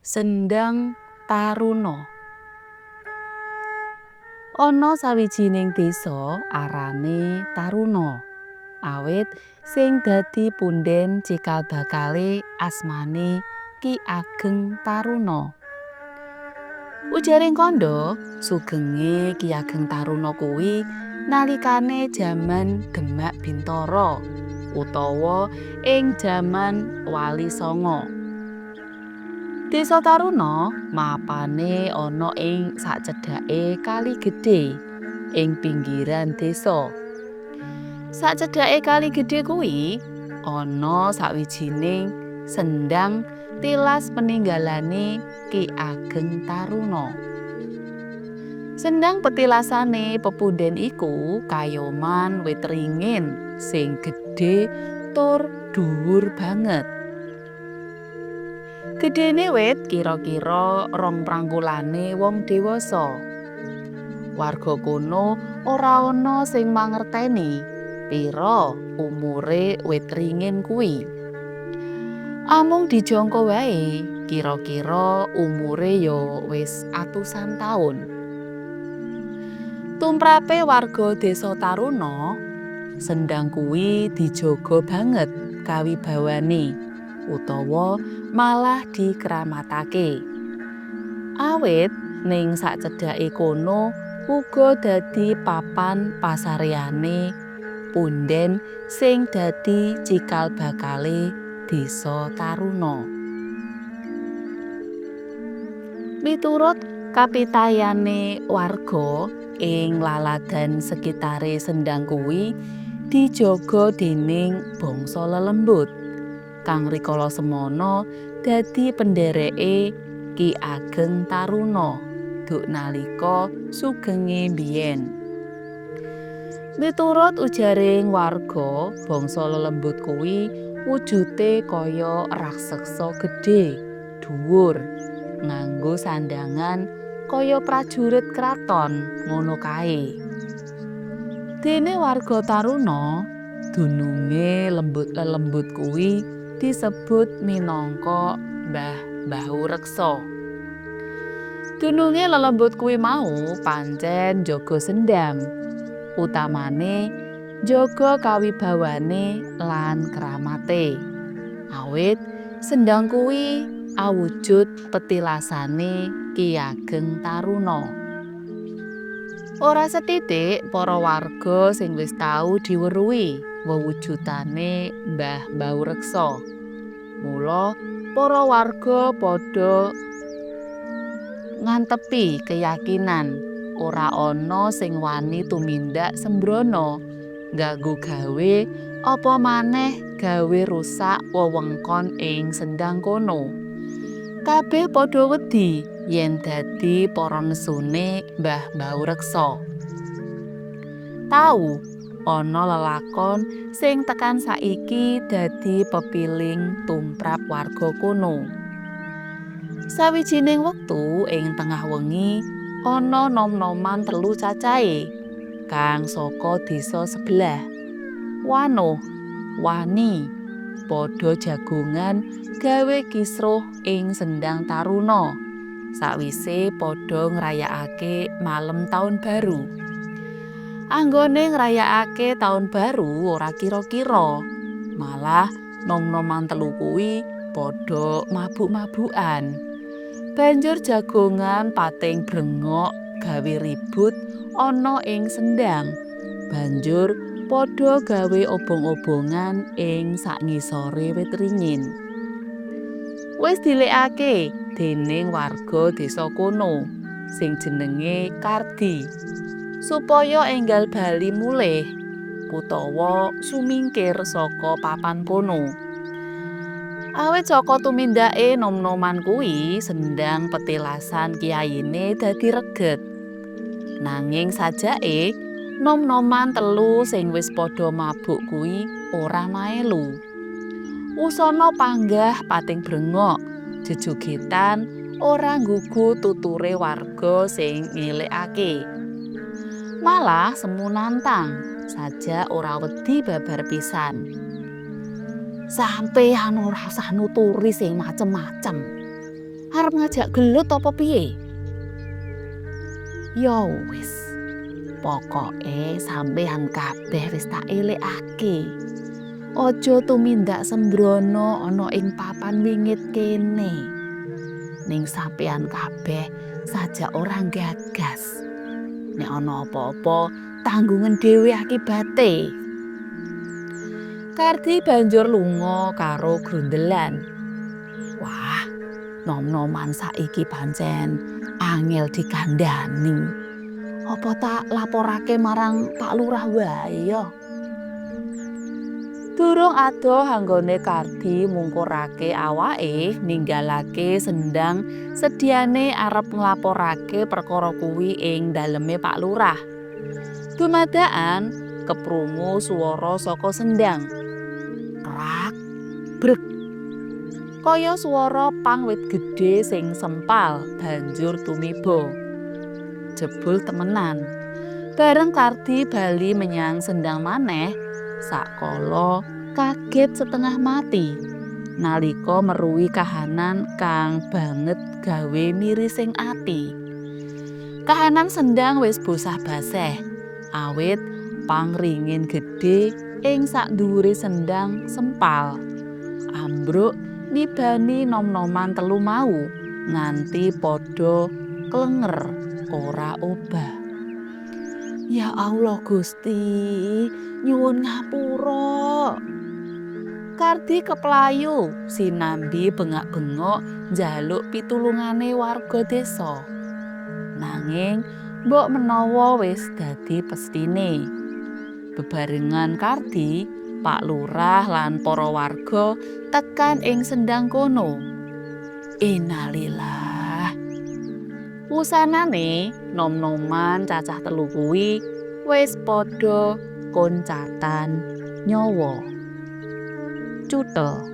Sendang Taruna. Ana sawijining desa arane Taruna. Awit sing dadi punden cikal bakale asmane Ki Ageng Taruna. Ujaring kandha, sugenge Ki Ageng Taruna kuwi nalikane jaman Demak Bintara utawa ing jaman Wali Sanga. Desa Taruna mapane ana ing sacedhake Kali Gedhe ing pinggiran desa. Sacedhake Kali Gedhe kuwi ana sawijining sendang tilas peninggalane Ki Ageng Taruna. Sendang petilasane pepunden iku kayoman wit ringin sing gedhe tur dhuwur banget. Gedhene wit kira-kira rong prangkulane wong dewasa. Warga kono ora ana sing mangerteni pira umure wit ringin kuwi. Amung dijangka wae kira-kira umure ya wis atusan taun. Tumrape warga desa Taruna, sendang kuwi dijaga banget kawibawane utawa malah dikramatake. Awit ning sacedhake kono uga dadi papan pasareane punden sing dadi cikal bakale desa Taruna. Miturut kapitayane warga ing laladan sekitare sendang kuwi dijaga dening bangsa lelembut kang rikala semana dadi pendereke Ki Ageng Taruna duk nalika sugenge biyen. Miturut ujaring warga, bangsa lelembut kuwi wujude kaya raseksa gedhe, dhuwur, nganggo sandhangan kaya prajurit kraton ngono kae. Dene warga Taruna, dununge lembut-lelembut kuwi disebut minangka Mbah Bahureksa. Dununge lelembut kuwi mau pancen njaga sendang, utamane njaga kawibawane lan kramate. Awit sendang kuwi awujud petilasane Ki Ageng Taruna. Ora sethithik para warga sing wis tau diweruhi wewujudane Mbah Bahureksa. Mula para warga padha ngantepi keyakinan ora ana sing wani tumindak sembrono ngganggu gawe apa maneh gawe rusak wewengkon ing sendang kono. Kabeh padha wedi yen dadi para nesune Mbah Bahureksa. Tau ana lelakon sing tekan saiki dadi pepiling tumrap warga kono. Sawijining wektu ing tengah wengi ana nom-noman telu cacahe kang saka desa sebelah. Wanuh, wani, padha jagongan gawe kisruh ing Sendang Taruna sawise padha ngrayakake malem taun baru. Anggone ngrayakake taun baru ora kira-kira, malah nom-noman telu kuwi padha mabuk-mabukan. Banjur jagongan pating brengok gawe ribut ana ing sendang. Banjur padha gawe obong-obongan ing sakngisore wit ringin. Wis dilekake dening warga desa kono sing jenenge Kardi supaya enggal bali mulih utawa sumingkir saka papan kono. Awit saka tumindake nom-noman kuwi sendang petilasan kiyaine dadi reget. Nanging sajake nom-noman telu sing wis padha mabuk kuwi ora maelu. Usana panggah pating brengok, jejogetan ora nggugu tuture warga sing ngelekake. Malah semu nantang, sajak ora wedi babar pisan. Sampeyan ora usah nuturi sing macem-macem. Arep ngajak gelut apa piye? Ya wis. Pokoke sampeyan kabeh wis tak elekake. Aja tumindak sembrono ana ing papan wingit kene. Ning sampeyan kabeh sajak ora gagas. Nek ana apa-apa tanggungan dhewe akibate. Kardi banjur lunga karo grundelan. Wah, nom-noman saiki pancen angel dikandhani. Apa tak laporake marang Pak Lurah wae ya? Durung adoh anggone Kardi mungkurake awake ninggalake sendang sediane arep nglaporake perkara kuwi ing daleme Pak Lurah. Dumadakan keprungu swara saka sendang. Krak, brek. Kaya swara pang wit gedhe sing sempal banjur tumiba. Jebul temenan. Bareng Kardi bali menyang sendang maneh, sakala kaget setengah mati nalika meruhi kahanan kang banget gawe mirising ati. Kahanan sendang wis bosah-baseh awit pang ringin gedhe ing sakndhuwure sendang sempal. Ambruk nibani nom-noman telu mau nganti padha klenger ora obah. Ya Allah Gusti, nyuwun ngapura. Kardi keplayu sinambi bengak-bengok njaluk pitulungane warga desa. Nanging mbok menawa wis dadi pestine. Bebarengan Kardi, Pak Lurah lan para warga tekan ing sendang kono. Innalillah. Wusanane nom-noman cacah telu kuwi wis padha koncatan nyawa. Cutel.